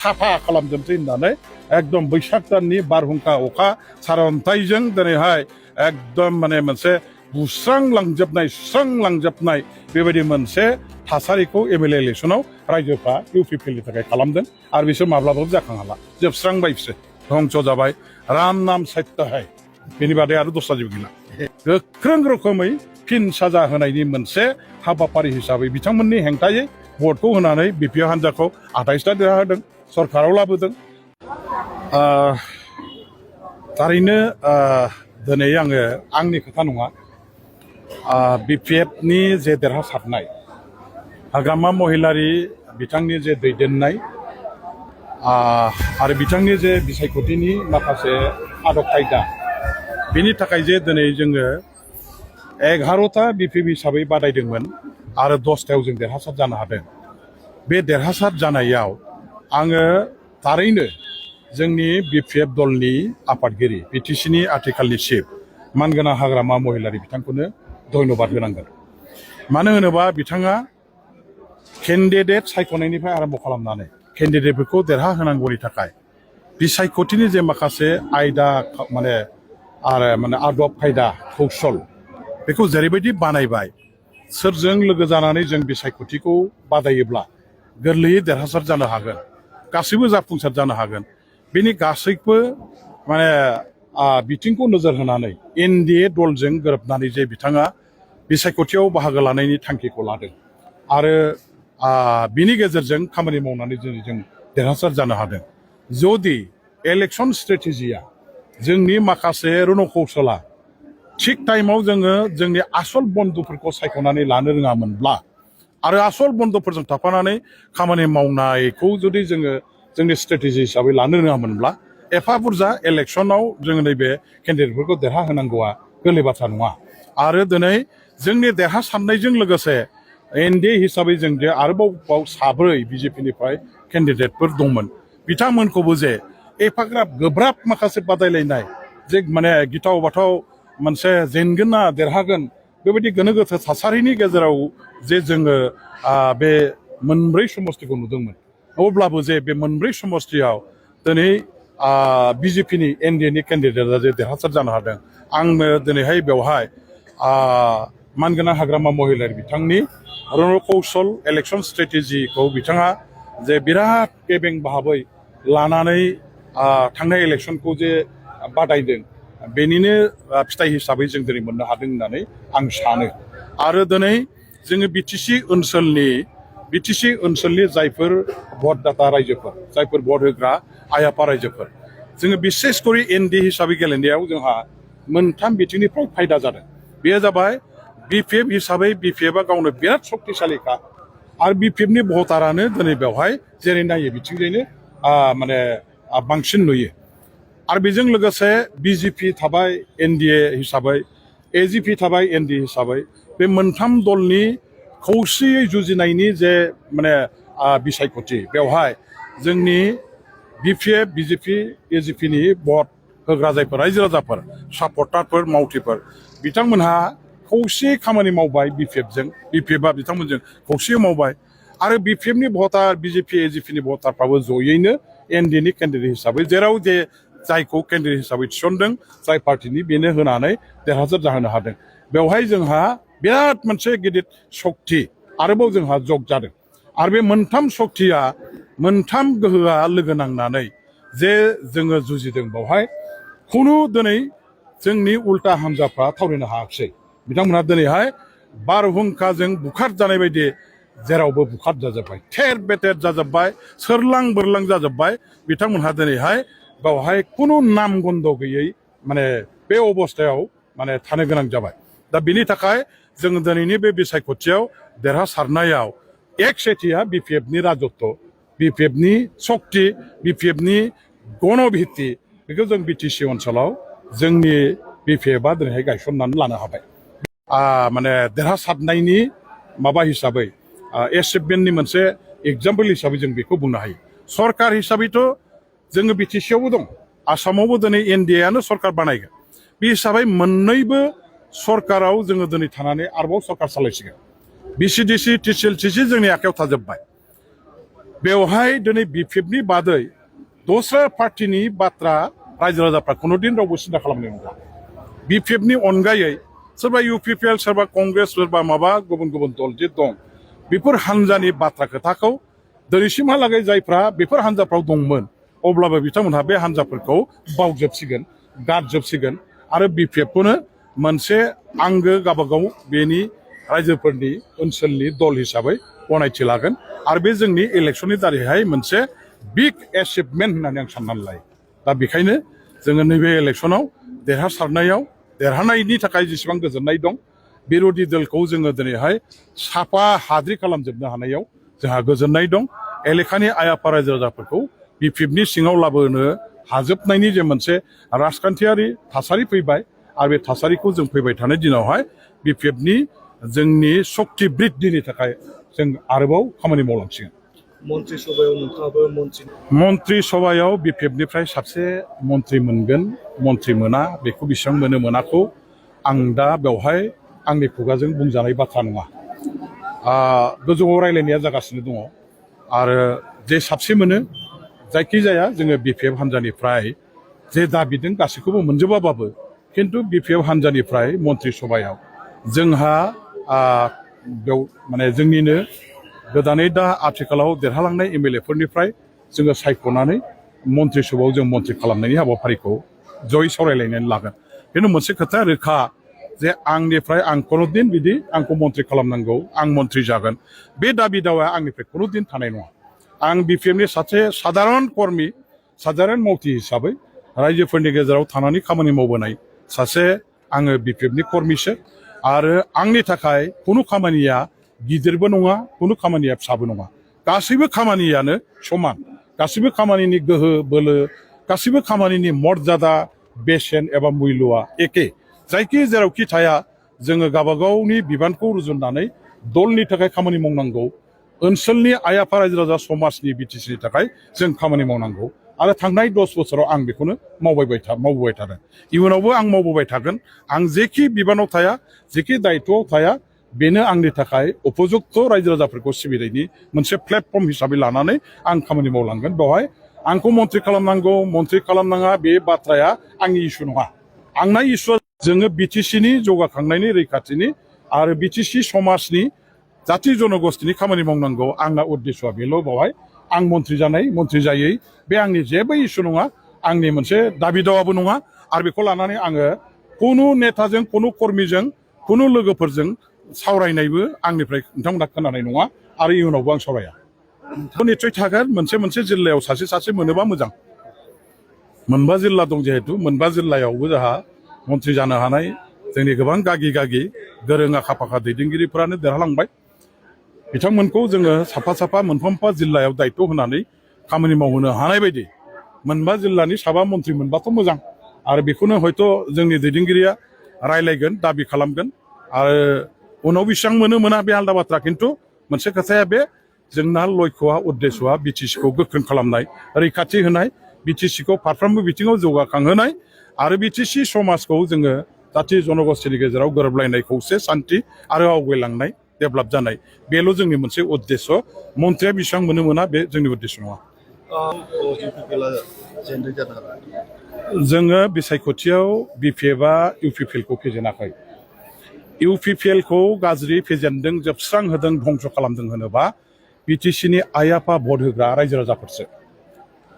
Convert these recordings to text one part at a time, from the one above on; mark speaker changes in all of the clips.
Speaker 1: साफा खालामजोबसै होननानै एकदम बैसाग दाननि बारहुंखा अखा सारअन्थाइजों दिनैहाय एकदम माने मोनसे बुस्रांलांजोबनाय सुस्रांलांजोबनाय बेबायदि मोनसे थासारिखौ एमएलए इलेक्सनाव रायजोफ्रा इउपिपिएलनि थाखाय खालामदों आरो बिसोर माब्लाबाबो जाखां हाला जोबस्रांबाय बिसोर धंस जाबाय राम नाम सत्यहाय बेनि बादै आरो दस्रा जेबो गैला गोख्रों रोखोमै फिन साजा होनायनि मोनसे हाबाफारि हिसाबै बिथांमोननि हेंथायै भटखौ होनानै बिपिएफ हान्जाखौ 28टा देरहाहोदों सरकाराव लाबोदों थारैनो दिनै आङो आंनि खोथा नङा बिपिएफनि जे देरहासारनाय हाग्रामा महिलारि बिथांनि जे दैदेननाय आरो बिथांनि जे बिसायख'थिनि माखासे आदब खायदा बेनि थाखाय जे दिनै जोङो 11टा बिपिएफ हिसाबै बादायदोंमोन आरो 10टायाव जों देरहासार जानो हादों बे देरहासार जानायाव आङो थारैनो जोंनि बिपिएफ दलनि आफादगिरि बिटिसिनि आथिखालनि चिफ मानगोनां हाग्रामा महिलारि बिथांखौनो धन्यबाद होनांगोन मानो होनोबा बिथाङा केन्डिडेट सायख'नायनिफ्राय आरम्भ खालामनानै केन्डिडेटफोरखौ देरहाहोनांगौनि थाखाय बिसायख'थिनि जे माखासे आयदा माने आदब खायदा कौशल बेखौ जेरैबायदि बानायबाय सोरजों लोगो जानानै जों बिसायख'थिखौ बादायोब्ला गोरलैयै देरहासार जानो हागोन गासैबो जाफुंसार जानो हागोन बेनि गासैबो माने बिथिंखौ नोजोर होनानै एनडिए दलजों गोरोबनानै जे बिथाङा बिसायख'थियाव बाहागो लानायनि थांखिखौ लादों आरो बिनि गेजेरजों खामानि मावनानै जों देरहासार जानो हादों जुदि इलेक्सन स्ट्रेटेजिया जोंनि माखासे रनकौशला थिग टाइमाव जोङो जोंनि आसल बन्दुफोरखौ सायख'नानै लानो रोङामोनब्ला आरो आसल बन्दुफोरजों थाफानानै खामानि मावनायखौ जुदि जोङो जोंनि स्ट्रेटेजि हिसाबै लानो रोङामोनब्ला एफा बुरजा इलेक्सनाव जोङो नैबे केन्डिडेटफोरखौ देरहाहोनांगौआ गोरलै बाथ्रा नङा आरो दिनै जोंनि देरहासारनायजों लोगोसे एनडिए हिसाबै जों जे आरोबाव 7 बिजेपिनिफ्राय केन्डिडेटफोर दंमोन बिथांमोनखौबो जे एफाग्राब गोब्राब माखासे बादायलायनाय जे माने गिथाव बाथाव मोनसे जेनगोन ना देरहागोन बेबायदि गोनो गोथो थासारिनि गेजेराव जे जोङो बे मोनब्रै समष्टिखौ नुदोंमोन अब्लाबो जे बे मोनब्रै समष्टियाव दिनै बिजेपिनि एनडिएनि केन्डिडेटआ जे देरहासार जानो हादों आंनो दिनैहाय बेवहाय मानगोनां हाग्रामा महिलारि बिथांनि रनकौशल इलेक्सन स्ट्रेटेजिखौ बिथाङा जे बिराद गेबें भाबै लानानै थांनाय इलेक्सनखौ जे बादायदों बेनिनो फिथाइ हिसाबै जों दिनै मोननो हादों होननानै आं सानो आरो दिनै जोङो बिटिसि ओनसोलनि जायफोर भटदाता रायजोफोर जायफोर भट होग्रा आइ आफा रायजोफोर जोङो बिसेसकरि एनडिए हिसाबै गेलेनायाव जोंहा मोनथाम बिथिंनिफ्राय फायदा जादों बेयो जाबाय बिपिएफ हिसाबै बिपिएफआ गावनो बिराद शक्तिशालिखा आरो बिपिएफनि भटारानो दिनै बेवहाय जेरै नायो बिथिंजायनो माने बांसिन नुयो आरो बेजों लोगोसे बिजेपि थाबाय एनडिए हिसाबै एजिपि थाबाय एनडिए हिसाबै बे मोनथाम दलनि खौसेयै जुजिनायनि जे माने बिसायख'थि बेवहाय जोंनि बिपिएफ बिजेपि एजिपिनि भट होग्रा जायफोर रायजो राजाफोर सापर्टारफोर मावथिफोर बिथांमोनहा खौसे खामानि मावबाय बिपिएफआ बिथांमोनजों खौसे मावबाय आरो बिपिएफनि भटार बिजेपि एजिपिनि भटारफ्राबो जयैनो एनडिएनि केन्डिडेट हिसाबै जेराव जे जायखौ केन्डिडेट हिसाबै थिसनदों जाय पार्टिनि बेनो होनानै देरहासार जाहोनो हादों बेवहाय जोंहा बिराद मोनसे गिदिर सक्ति आरोबाव जोंहा जग जादों आरो बे मोनथाम सक्तिया मोनथाम गोहोआ लोगो नांनानै जे जोङो जुजिदों बेवहाय खुनु दिनै जोंनि उल्टा हान्जाफ्रा थावरिनो हायाखिसै बिथांमोनहा दिनैहाय बारहुंखाजों बुखार जानाय बायदि जेरावबो बुखार जाजोब्बाय थेर बेथेर जाजोब्बाय सोरलां बोरलां जाजोब्बाय बिथांमोनहा दिनैहाय बेवहाय खुनु नाम गन्ध गैयै माने बे अबस्थायाव माने थानो गोनां जाबाय दा बिनि थाखाय जों दिनैनि बे बिसायख'थियाव देरहासारनायाव एक सेथिया बिपिएफनि राजत्व बिपिएफनि सक्ति बिपिएफनि गणभित्ति बेखौ जों बिटिसि ओनसोलाव जोंनि बिपिएफआ दिनैहाय गायसननानै लानो हाबाय माने देरहासारनायनि माबा हिसाबै एचिभमेन्टनि मोनसे एग्जाम्पल हिसाबै जों बेखौ बुंनो हायो सरकार हिसाबैथ' जोङो बिटिसियावबो दं आसामावबो दिनै एनडिएआनो सरकार बानायगोन बे हिसाबै मोननैबो सरकाराव जोङो दिनै थानानै आरोबाव सरकार सालायसिगोन बिसिडिसि टिसिएलटिसि जोंनि आखायाव थाजोब्बाय बेवहाय दिनै बिपिएफनि बादै दस्रा पार्टिनि बाथ्रा रायजो राजाफ्रा कुनुदिन रावबो सिन्था खालामनाय नङा बिपिएफनि अनगायै सोरबा इउपिपिएल सोरबा कंग्रेस सोरबा माबा गुबुन गुबुन दल जे दं बेफोर हान्जानि बाथ्रा खोथाखौ दिनैसिमहालागै जायफ्रा बेफोर हान्जाफ्राव दंमोन अब्लाबो बिथांमोनहा बे हान्जाफोरखौ बावजोबसिगोन गारजोबसिगोन आरो बिपिएफखौनो मोनसे आंगो गावबागाव बेनि रायजोफोरनि ओनसोलनि दल हिसाबै गनायथि लागोन आरो बे जोंनि इलेक्सननि दारैहाय मोनसे बिग एचिभमेन्ट होननानै आं साननानै लायो दा बेखायनो जोङो नैबे इलेक्सनाव देरहानायनि थाखाय जेसेबां गोजोननाय दं बिरोधि दलखौ जोङो दिनैहाय साफा हाद्रि खालामजोबनो हानायाव जोंहा गोजोननाय दं एलेखानि आइ आफा रायजो राजाफोरखौ बिपिएफनि सिङाव लाबोनो हाजोबनायनि जे मोनसे राजखान्थियारि थासारि फैबाय आरो बे थासारिखौ जों फैबाय थानाय दिनावहाय बिपिएफनि जोंनि सक्ति बृद्धिनि थाखाय जों आरोबाव खामानि मावलांसिगोन मन्त्रि सभायाव बिपिएफनिफ्राय सासे मन्त्रि मोनगोन मन्त्रि मोना बेखौ बेसेबां मोनो मोनाखौ आं दा बेवहाय आंनि खुगाजों बुंजानाय बाथ्रा नङा गोजौआव रायलायनाया जागासिनो दङ आरो जे साबसे मोनो जायखिजाया जोङो बिपिएफ हान्जानिफ्राय जे दाबिदों गासैखौबो मोनजोबाबाबो खिन्थु बिपिएफ हान्जानिफ्राय मन्त्रि सभायाव जोंहा बेयाव माने जोंनिनो गोदानै दा आथिखालाव देरहालांनाय एमएलएफोरनिफ्राय जोङो सायख'नानै मन्त्रि सभायाव जों मन्त्रि खालामनायनि हाबाफारिखौ जयै सावरायलायनानै लागोन खिन्थु मोनसे खोथाया रोखा जे आंनिफ्राय आं कुनुदिन बिदि आंखौ मन्त्रि खालामनांगौ आं मन्त्रि जागोन बे दाबि दावाया आंनिफ्राय कुनुदिन थानाय नङा आं बिपिएफनि सासे साधारन कर्मि साधारन मावथि हिसाबै रायजोफोरनि गेजेराव थानानै खामानि मावबोनाय सासे आङो बिपिएफनि कर्मिसो आरो आंनि थाखाय कुनु खामानिया गिदिरबो नङा कुनु खामानिया फिसाबो नङा गासैबो खामानियानो समान गासैबो खामानिनि गोहो बोलो गासैबो खामानिनि मर्यादा बेसेन एबा मुल्यआ एखे जायखि जेरावखि थाया जोङो गावबागावनि बिबानखौ रुजुननानै दलनि थाखाय खामानि मावनांगौ ओनसोलनि आइ आफा रायजो राजा समाजनि बिटिसिनि थाखाय जों खामानि मावनांगौ आरो थांनाय 10 बोसोराव आं बेखौनो मावबोबाय थादों इयुनावबो आं मावबोबाय थागोन आं जेखि बिबानाव थाया जेखि दायित्वआव थाया बेनो आंनि थाखाय उपयुक्त रायजो राजाफोरखौ सिबिनायनि मोनसे प्लेटफर्म हिसाबै लानानै आं खामानि मावलांगोन बेवहाय आंखौ मन्त्रि खालामनांगौ मन्त्रि खालामनाङा बे बाथ्राया आंनि इस्यु नङा आंना इस्युआ जोङो बिटिसिनि जौगाखांनायनि रैखाथिनि आरो बिटिसि समाजनि जाथि जनगोष्ठीनि खामानि मावनांगौ आंना उद्देश्यआ बेल' बेवहाय आं मन्त्रि जानाय मन्त्रि जायै बे आंनि जेबो इस्यु नङा आंनि मोनसे दाबि दावाबो नङा आरो बेखौ लानानै आङो कुनु नेताजों कुनु कर्मिजों कुनु लोगोफोरजों सावरायनायबो आंनिफ्राय नोंथांमोना खोनानाय नङा आरो इयुनावबो आं सावराया निस्सय थागोन मोनसे जिल्लायाव सासे मोनोबा मोजां मोनबा जिल्ला दं जिहेतु मोनबा जिल्लायावबो जोंहा मन्त्रि जानो हानाय जोंनि गोबां गागि गोरों आखा फाखा दैदेनगिरिफोरानो देरहालांबाय बिथांमोनखौ जोङो साफा मोनफा जिल्लायाव दायित्व होनानै खामानि मावहोनो हानाय बायदि मोनबा जिल्लानि साबा मन्त्रि मोनबाथ' मोजां आरो बेखौनो हयथ' जोंनि दैदेनगिरिया रायलायगोन दाबि खालामगोन आरो उनाव बेसेबां मोना बे आलादा बाथ्रा खिन्थु मोनसे खोथाया बे जोंना लक्ष्यआ उद्देश्यआ बिटिसिखौ गोख्रों खालामनाय रैखाथि होनाय बिटिसिखौ फारफ्रोमबो बिथिङाव जौगाखांहोनाय आरो बिटिसि समाजखौ जोङो जाथि जनगोष्ठीनि गेजेराव गोरोबलायनाय खौसे सान्थि आरो आवगायलांनाय डेभेलप जानाय बेल' जोंनि मोनसे उद्देश्य मन्त्रिया बेसेबां मोना बे जोंनि उद्देश्य नङा जोङो बिसायख'थियाव बिपिएफआ इउपिपिएलखौ फेजेनाखै इउपिपिएलखौ गाज्रि फेजेनदों जोबस्रांहोदों धंस खालामदों होनोबा बिटिसिनि आइ आफा भट होग्रा रायजो राजाफोरसो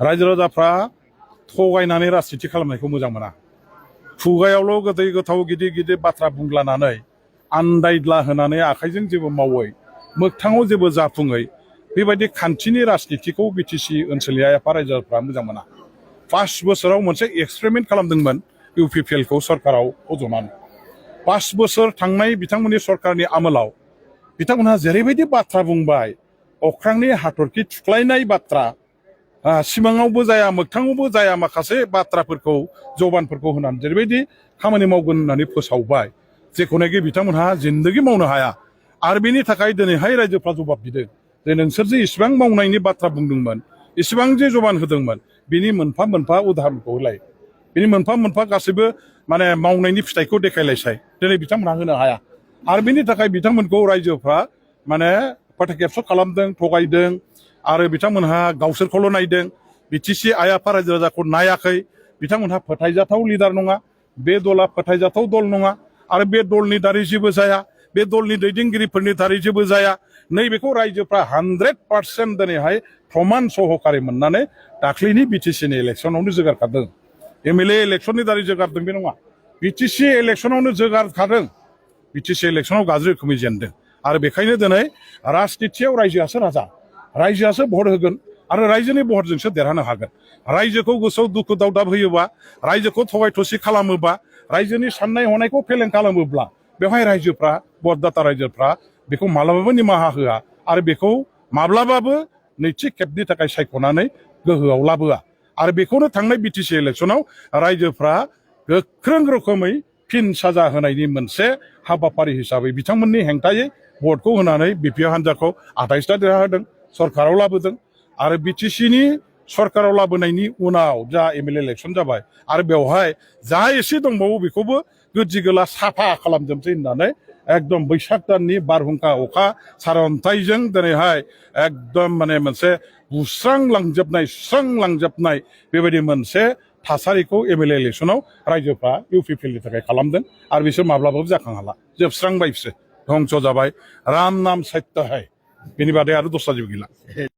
Speaker 1: रायजो राजाफ्रा थगायनानै राजनिति खालामनायखौ मोजां मोना खुगायावल' गोदै गोथाव गिदिर बाथ्रा बुंलानानै आन्दायद्ला होनानै आखाइजों जेबो मावै मोगथाङाव जेबो जाफुङै बेबायदि खान्थिनि राजनितिखौ बिटिसि ओनसोलनि आइ आफा रायजो राजाफ्रा मोजां मोना 5 बोसोराव मोनसे एक्सपेरिमेन्ट खालामदोंमोन इउपिपिएलखौ सरकाराव फज'नानै 5 बोसोर थांनाय बिथांमोननि सरकारनि आमोलाव बिथांमोनहा जेरैबायदि बाथ्रा बुंबाय अख्रांनि हाथरखि थुख्लायनाय बाथ्रा सिमाङावबो जाया मोगथाङावबो जाया माखासे बाथ्राफोरखौ जबानफोरखौ होनानै जेरैबायदि खामानि मावगोन होननानै फोसावबाय जेखौनाखि बिथांमोनहा जिन्दगि मावनो हाया आरो बेनि थाखाय दिनैहाय रायजोफ्रा जबाब बिदों जे नोंसोर जे इसिबां मावनायनि बाथ्रा बुंदोंमोन इसिबां जे जबान होदोंमोन बिनि मोनफा उदाहरणखौ होलाय बिनि मोनफा गासैबो माने मावनायनि फिथाइखौ देखायलायसाय दिनै बिथांमोनहा होनो हाया आरो बेनि थाखाय बिथांमोनखौ रायजोफ्रा माने फोथाय खेबस' खालामदों थगायदों आरो बिथांमोनहा गावसोरखौल' नायदों बिटिसि आइ आफा रायजो राजाखौ नायाखै बिथांमोनहा फोथायजाथाव लिडार नङा बे दला फोथायजाथाव दल नङा आरो बे दलनि दारै जेबो जाया बे दलनि दैदेनगिरिफोरनि दारै जेबो जाया नैबेखौ रायजोफ्रा 100% दिनैहाय प्रमान सहकारि मोननानै दाख्लैनि बिटिसिनि इलेक्सनावनो जोगारखादों एमएलए इलेक्सननि दारै जोगारदों बे नङा बिटिसि इलेक्सनावनो जोगारखादों बिटिसि इलेक्सनाव गाज्रि रोखोमै जेनदों आरो बेखायनो दिनै राजनितियाव रायजोआसो राजा रायजोआसो भट होगोन आरो रायजोनि भटजोंसो देरहानो हागोन रायजोखौ गोसोआव दुखु दावदाब होयोबा रायजोखौ थगाय थसि खालामोबा रायजोनि साननाय हनायखौ फेलें खालामोब्ला बेवहाय रायजोफ्रा भटदाता रायजोफ्रा बेखौ माब्लाबाबो निमाहा होआ आरो बेखौ माब्लाबाबो नैथि खेबनि थाखाय सायख'नानै गोहोआव लाबोआ आरो बेखौनो थांनाय बिटिसि इलेक्सनाव रायजोफ्रा गोख्रों रोखोमै फिन साजा होनायनि मोनसे हाबाफारि हिसाबै बिथांमोननि हेंथायै भटखौ होनानै बिपि हान्जाखौ 28टा देरहाहोदों सरकाराव लाबोदों आरो बिटिसिनि सरकाराव लाबोनायनि उनाव जा एमएलए इलेक्सन जाबाय आरो बेवहाय जा एसे दंबावो बेखौबो गोदि गोला साफा खालामजोबसै होननानै एकदम बैसाग दाननि बारहुंखा अखा सारअन्थाइजों दिनैहाय एकदम माने मोनसे बुस्रांलांजोबनाय सुस्रांलांजोबनाय बेबायदि मोनसे थासारिखौ एमएलए इलेक्सनाव रायजोफ्रा इउपिपिएलनि थाखाय खालामदों आरो बिसोर माब्लाबाबो जाखां हाला जोबस्रांबाय बिसोर धंस' जाबाय राम नाम सत्य है बेनि बादै आरो दस्रा जेबो गैला